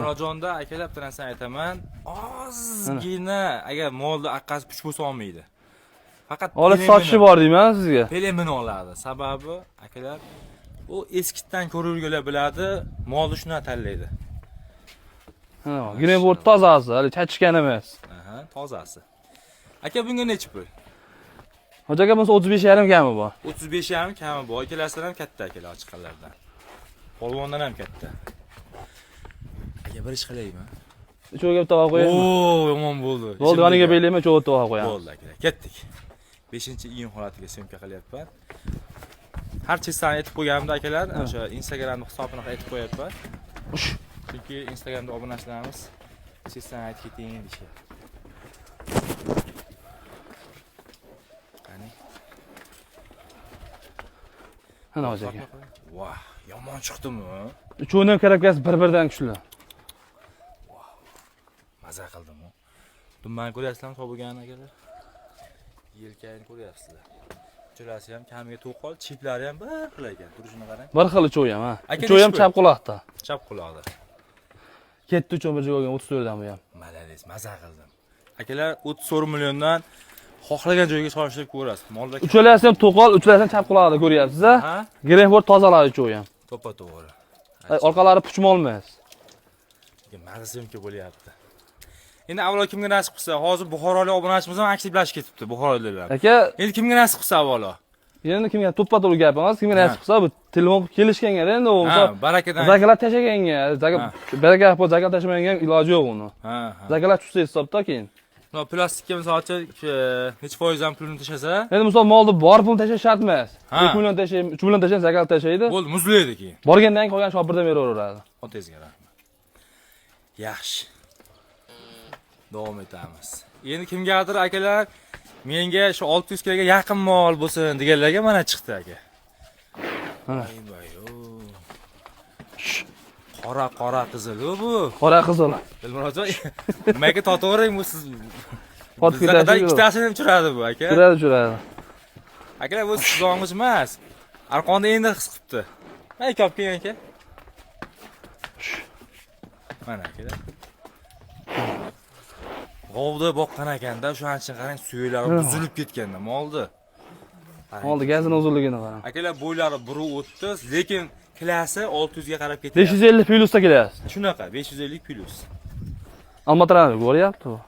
Dilmurodjonda akalar bitta narsani aytaman, ozgina agar molni aqasi puch bo'lsa olmaydi. Faqat Olib sotishi bor deyman sizga. Pelemini oladi. Sababi akalar u eskitdan ko'ruvchilar biladi, molni shundan tanlaydi. Ha, Greenwood tozasi, hali chachishgan emas. Aha, tozasi. Aka bunga nechi pul? Hoji aka bo'lsa 35,5 kami bor. 35,5 kami bor. Ikkalasidan ham katta akalar chiqqanlardan. Polvondan ham katta. Aka bir ish qilaymi? Uchoviga bitta olib qo'yaymi? Oo, yomon bo'ldi. Bo'ldi, yoniga belayman, uchoviga bitta olib qo'yamiz. Bo'ldi akalar, ketdik. 5-iyun holatiga syomka qilyapman. Har chestani aytib qo'yganimda akalar, o'sha Instagramni hisobini aytib qo'yapman. Chunki Instagramda obunachilarimiz chestani aytib keting deyishyapti. Qani? Ana hoji aka. Vah, yomon chiqdimi? Uchovini ham korobkasi bir-biridan kuchli. Maza qildim. Dumbani ko'ryapsizlarmi topilgan akalar? Yelkani ko'ryapsizlar. Uchalasi ham kamiga to'qol, chiplari ham bir xil ekan. Turishini qarang. Bir xil uchovi ham, ha. Aka, Uchovi ham nechi pul? chap quloqda. Chap quloqda. Ketdi uchovi bir joyga olgan 34 dan bu ham. Malades, maza qildim. Akalar 34 milliondan xohlagan joyga solishtirib ko'rasiz. Molda Uchalasi ham to'qol, uchalasi ham chap quloqda ko'ryapsiz, ha? Ha? Greenwood tozalari uchovi ham. To'ppa to'g'ri. Ay, orqalari puchma olmas. Maza syomka bo'lyapti. Endi avvalo kimga nasib qilsa, hozir Buxorolik obunachimiz ham aktivlashib ketibdi, Buxoroliklar. Aka, Endi kimga nasib qilsa avvalo? Endi kimga to'ppa to'g'ri gap emas, kimga nasib qilsa bu telefon kelishganga endi u Ha, barakadan. Zakalat tashlaganga, baraka qilib zakalat tashlamagan iloji yo'q uni. Ha, ha. Zakalat tushsa hisobda keyin. No, plastikka misol uchun necha foizdan pulini tashlasa, Endi misol molni bor pulni tashlash shart emas. Ha. 2 million tashlaydi, 3 million tashlaydi, zakalat tashlaydi. Bo'ldi, muzlaydi keyin. Borgandan keyin qolgan shopirdan beraveradi. Otangizga rahmat. Yaxshi. Davom etamiz. Endi kimgadir akalar menga shu 600 kiloga yaqin mol bo'lsin deganlarga mana chiqdi aka. Mana. Qora qora qizil bu. Qora qizil. Dilmurodjon, nimaga tortavering bu siz? Tortib Bizda ketashi yo'q. ikkitasini ham tushiradi bu aka. Tushiradi, tushiradi. Akalar bu suzong'ich emas. Arqonni endi his qilibdi. Mana ikki olib keling aka. Mana akalar. G'ovda boqqan ekanda, o'shaning uchun qarang, suyaklari buzilib ketganda molni. Molni gazini uzunligini qarang. Akalar bo'ylari 1.30, lekin kilasi 600 ga qarab ketyapti. 550 plyusda kelyapti. Shunaqa 550 plyus. Almatirani ko'ryapti bu.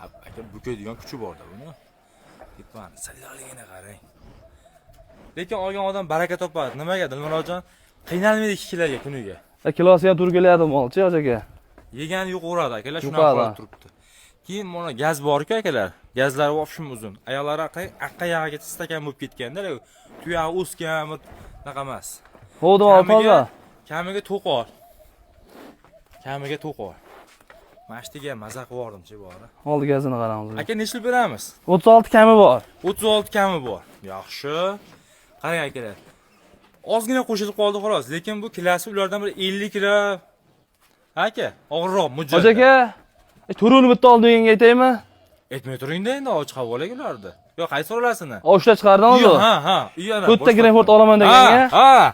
Aka bukadigan kuchi borda buni. Tepani silliqligini qarang. Lekin olgan odam baraka topadi. Nimaga Dilmurodjon? Qiynalmaydi 2 kiloga kuniga. Kilosi ham to'g'ri keladi molchi aka. Yegani yo'q uradi akalar, shunaqa Yuqadi. holat turibdi. Keyin mana gaz bor-ku akalar. Gazlari вообще uzun. Oyoqlari aqqa yog'iga stakan bo'lib ketganda, tuyog'i o'sgan, bunaqa emas. Bo'ldi, mol toza. Kamiga to'qol. Kamiga to'qol. Mana shu degan maza qilib yubordimchi bori. Oldi gazini qarang. Aka necha pul beramiz? 36 kami bor. 36 kami bor. Yaxshi. Qarang akalar. Ozgina qo'shilib qoldi xolos, lekin bu kilasi ulardan bir 50 kilo. Aka, og'irroq mujjat. Hoji aka, to'ruvini bitta oldi deganga aytaymi? Aytmay turingda endi ochiq havola ularni. Yo'q, qaysi so'ralasini? Uchta chiqardi hozir. Ha, ha. Uy ana. To'rtta Greenford olaman deganga. Ha, ha.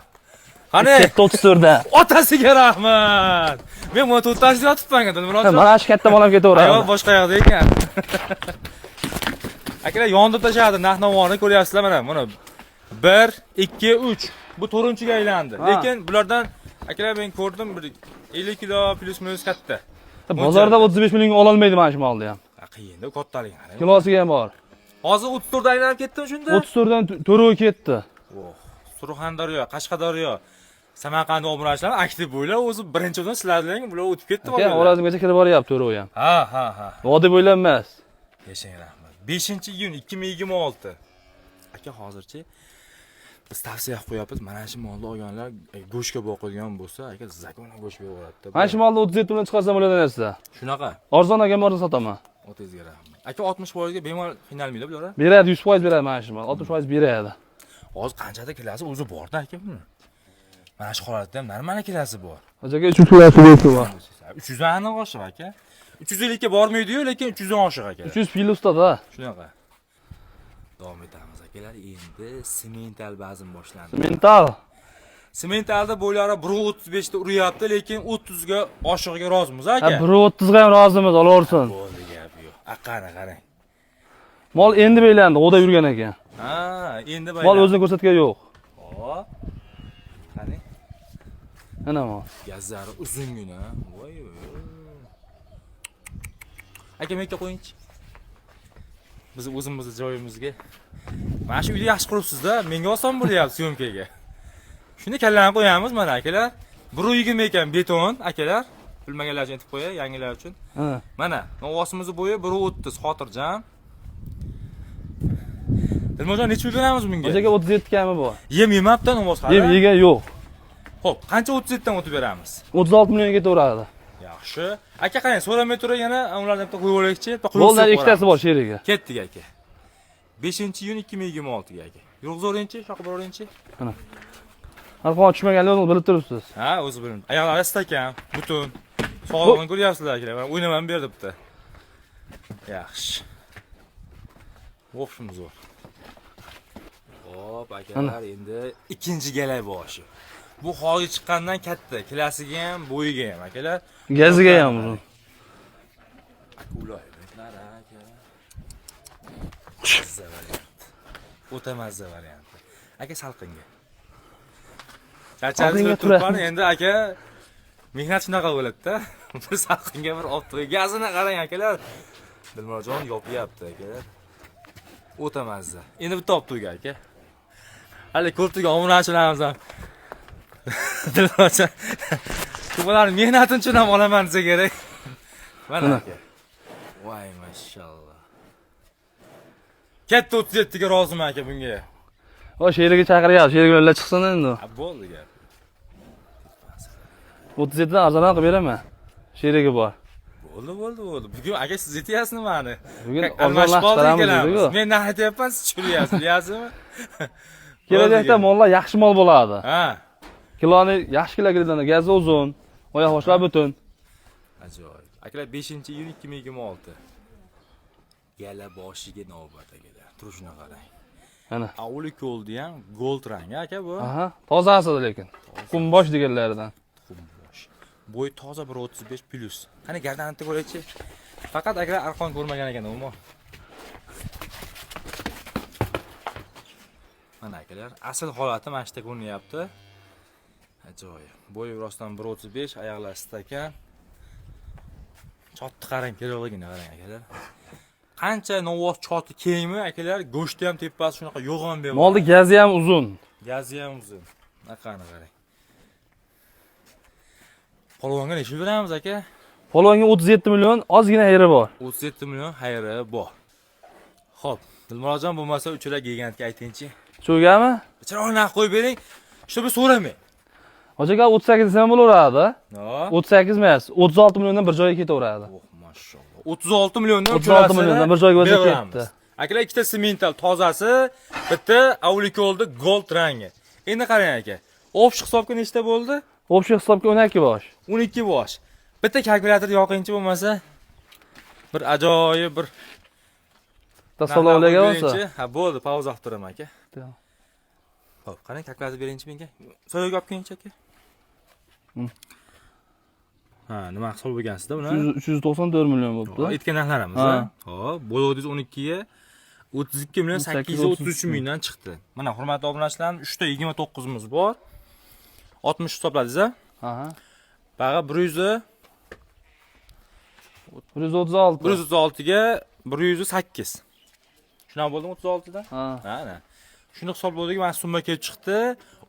Qani? Katta 34 dan. Otasiga rahmat. Men buni to'rttasini yotibman Dilmurod. Mana shu katta bolam ketaveradi. Ayol boshqa yoqda ekan. Akalar yondirib tashladi narx-navoni ko'ryapsizlar mana. Mana 1 2 3. Bu to'rtinchiga aylandi. Lekin bulardan akalar men ko'rdim bir 50 kilo plus minus katta. Bozorda 35 millionga ola olmaydi mana shu molni ham. Qiyinda kattalik qarang. Kilosiga ham bor. Hozir 34 dan aylanib ketdimi shunda? 34 dan to'rtovi ketdi. Oh, Surxondaryo, Qashqadaryo, Samarqand obunachilar aktiv bo'ylar o'zi birinchi o'rin sizlardan bular o'tib ketdi. Aka, Xorazmgacha kirib boryapti to'rovi ham. Ha, ha, ha. Vodiy bo'ylab emas. Yashang rahmat. 5-iyun 2026. Aka hozirchi biz tavsiya qilib qo'yapmiz. Mana shu molni olganlar go'shtga boqadigan bo'lsa, aka zakona go'sht beraveradi. Mana shu molni 37 million chiqarsam bo'ladi narsa. Shunaqa. Arzon aka arzon sotaman. Otangizga rahmat. Aka 60% ga bemalol qiynalmaydi bular. Beradi, 100% beradi mana shu mol. 60% beradi. Hozir qanchada kilasi o'zi borda aka buni. Mana shu holatda ham normal kilasi bor. Aka 300 kilosi bor. 300 dan aniq oshiq aka. 350 ga bormaydi-yu, lekin 300 dan oshiq aka. 300 plyusda-da. Shunaqa. Davom etamiz akalar. Endi semental bazm boshlandi. Semental. Sementalda bo'ylari 1.35 ta uryapti, lekin 30 ga oshig'iga rozimiz Ha, aka. 1.30 ga ham rozimiz, olaversin. Bo'ldi, gap yo'q. Aqani qarang. Mol endi beylandi, o'da yurgan ekan. Ha, endi Mol o'zini ko'rsatgan yo'q. Hop. Qani? Ana mol. Gazlari uzungina. Voy voy. Aka, mekka qo'yingchi. Biz o'zimizni joyimizga. Mana shu uyda yaxshi quribsiz-da, menga oson bo'lyapti syomkaga. Shuni kallani qo'yamiz mana akalar. 1.20 ekan beton akalar. Bilmaganlar uchun aytib qo'yay, yangilar uchun. Ha. Mana, novvosimizni bo'yi 1.30 xotirjam. Dilmurod, necha pul beramiz bunga? O'shaga 37 kami bor. Yem yemabdi novvos hali. Yem yegan yo'q. Xo'p, qancha 37 dan o'tib beramiz? 36 millionga ketaveradi. Yaxshi. Aka qarang, so'ramay turib yana ulardan bitta qo'yib olaylikchi. Bitta qo'yib Moldan qo'yib ikkitasi bor sherigi. Ketdik aka. 5-iyun 2026 ga aka. Yurg'izoringchi, shoqib boringchi. Arqon tushmaganligini o'zingiz bilib turibsiz. Ha, o'zi bilim. Oyoqlari stakan, butun. Sog'lig'ini ko'ryapsizlar akalar. Mana o'ynab ham berdi bitta. Yaxshi. O'xshim zo'r. Hop, akalar, endi ikkinchi galay boshi. Bu hozir chiqqandan katta, kilasiga ham, bo'yiga ham akalar. Gaziga ham uzun. Akula aka. Mazza variant. O'ta mazza variant. Aka salqinga. Charchadingiz Salqinga turibman, turamiz. Endi aka mehnat shunaqa bo'ladi-da. Bir salqinga bir olib turib, gazini qarang akalar. Dilmurodjon yopyapti akalar. O'ta mazza. Endi bitta olib turgan aka. Hali ko'rib turgan obunachilarimiz ham Dilmurodjon bularni mehnatini uchun ham olaman desa kerak. Mana aka. Voy mashalloh. Katta 37 ga roziman aka bunga. O sherigi chaqiryapti, sherigi chiqsin endi. Ha, bo'ldi gap. 37 dan arzonroq qilib beraman. Sherigi bor. Bo'ldi, bo'ldi, bo'ldi. Bugun aka siz aytyapsiz nimani? Bugun Almashib arzonroq qoldik chiqaramiz ikkalamiz. dediku. Men narx aytyapman, siz tushiryapsiz, bilyapsizmi? Kelajakda mollar yaxshi mol bo'ladi. Ha. Kiloni yaxshi kilo keladi, gazi uzun, oyoq boshlar butun. Ajoyib. Akalar 5-iyun 2026. Gala boshiga navbat akalar. Turishini qarang. Mana. Avli ko'ldi ham gold rangi aka bu. Aha, tozasi lekin. Qumbosh deganlaridan. Qumbosh. Bo'yi toza 1.35 plus. Qani gardanini ko'raychi. Faqat akalar arqon ko'rmagan ekan umuman. Mana akalar, asl holati mana shu yerda ko'rinyapti. Ajoyib. Bo'yi rostdan 1.35, oyoqlari stakan. Chotni qarang, kerakligini qarang akalar. Qancha novvos choti kengmi akalar, go'shti ham tepasi shunaqa yo'g'on bemalol. Molni gazi ham uzun. Gazi ham uzun. Naqani qarang. Polvonga necha beramiz aka? Polvonga 37 million, ozgina yeri bor. 37 million xayri bor. Xo'p, Dilmurodjon bo'lmasa uchala gigantga aytingchi. Cho'gami? Chiroyli narx qo'yib bering. Shu bir so'ramang. Hoji aka 38 desam bo'laveradi. No. 38 emas, 36 milliondan bir joyga ketaveradi. Oh, mashalloh. 36 milliondan 36 milliondan bir joyga bo'lsa beraveramiz. ketdi. Akalar ikkita simental tozasi, bitta Avlikolda gold rangi. Endi qarang aka. Общий hisobga nechta bo'ldi? Общий hisobga 12 bosh. 12 bosh. Bitta kalkulyator yoqingchi bo'lmasa bir ajoyib bir Tasavvurlarga narx bo'lsa. qo'yib beringchi. Ha, bo'ldi, pauza qilib turaman aka. Xo'p, qarang, kalkulyator beringchi menga. Soyaga olib kelingchi aka. Ha, nima hisob bo'lgansizda buni? 394 million bo'libdi. Aytgan narxlarimiz, Ha. ha? Xo'p, bo'ldi 12 ga 32 million 833 mingdan chiqdi. Mana hurmatli obunachilarimiz, 3 ta 29 imiz bor. 60 hisobladingiz a? Aha. Bag'a 100 136. 136 ga 108. Shunaqa bo'ldimi 36 dan? Ha. Ha, Shuni hisobladik, mana summa kelib chiqdi.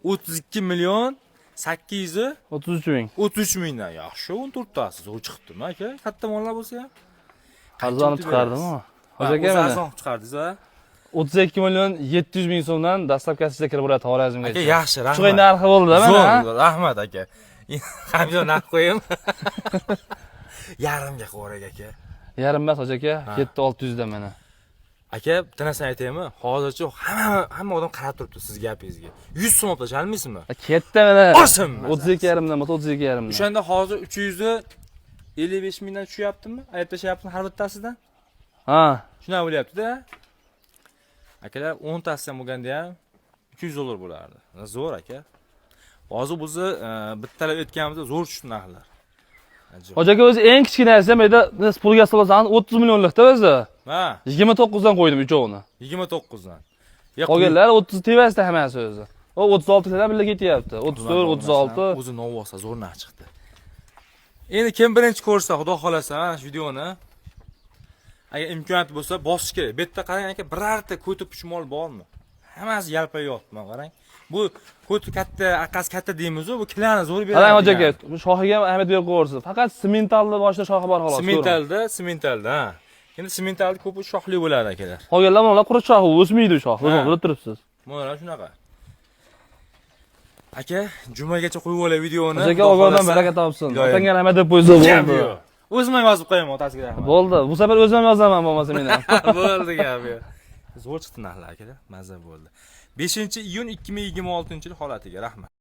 32 million 833 33 ming. mingdan. Yaxshi, 14 tasi zo'r chiqibdimi aka? Katta mollar bo'lsa ham. Arzon chiqardimi? Hoji aka O'zi mana arzon chiqardingiz a? 32 million 700 ming so'mdan dastlabkasiga kirib boradi Xorazmgacha. Aka, yaxshi, rahmat. Shuning narxi bo'ldi mana. Zo'r, rahmat aka. Hamyon narx qo'yim. Yarimga qo'yrak aka. Yarim emas hoji aka, ketdi 600 dan mana. Aka, bitta narsani aytaymi? Hozircha hamma odam qarab turibdi siz gapingizga. 100 so'm olib tashlolmaysizmi? Ketdi mana. Osim. 32 yarimdan bo'lsa 32 yarimdan. O'shanda hozir 355 mingdan tushyaptimi? Ayab tashlayaptimi har bittasidan? Ha. Shunaqa bo'lyapti-da. Akalar 10 tasi ham bo'lganda ham $300 bo'lardi. Zo'r aka. Hozir bizni bittalab aytganimizda zo'r tushdi narxlar. Ajib. Hoji aka, o'zi eng kichkinasi ham yerda pulga solsangiz 30 millionlikda o'zi. Ha, 29 dan qo'ydim uchovini. 29 dan. Qolganlar 30 tevasida hammasi o'zi. O 36 dan birga ketyapti. 34, 36. O'zi Novvosa zo'r narx chiqdi. Endi kim birinchi ko'rsa, xudo xolasa, mana shu videoni agar imkoniyat bo'lsa bosish kerak. Bu yerda qarang aka, birorta ko'ti puch mol bormi? Hammasi yalpayib yotibdi, mana qarang. Bu ko'ti katta, aqasi katta deymiz-ku, bu kilani zo'r beradi. Qarang hoji aka, bu shoxiga ham ahamiyat berib qo'yarsiz. Faqat simentalni boshida shoxi bor xolos. Simentalda, simentalda, ha. Endi simentalda ko'pi shoxli bo'ladi akalar. Qolganlar mana quruq shoxi, o'smaydi u shox. O'zingiz Ha. bilib turibsiz. Mana shunaqa. Aka, jumagacha qo'yib olay videoni. Hoji aka, Xudo Allohdan xohlasa. baraka topsin. Iloyim. Otangga rahmat deb qo'ysa Gap bo'ldi. yo'q. O'zim ham yozib qo'yaman otasiga rahmat. Bo'ldi. Bu safar o'zim ham yozaman bo'lmasa men ham. Bo'ldi, gap yo'q. Zo'r chiqdi narxlar akalar, mazza bo'ldi. 5-iyun 2026-yil holatiga rahmat.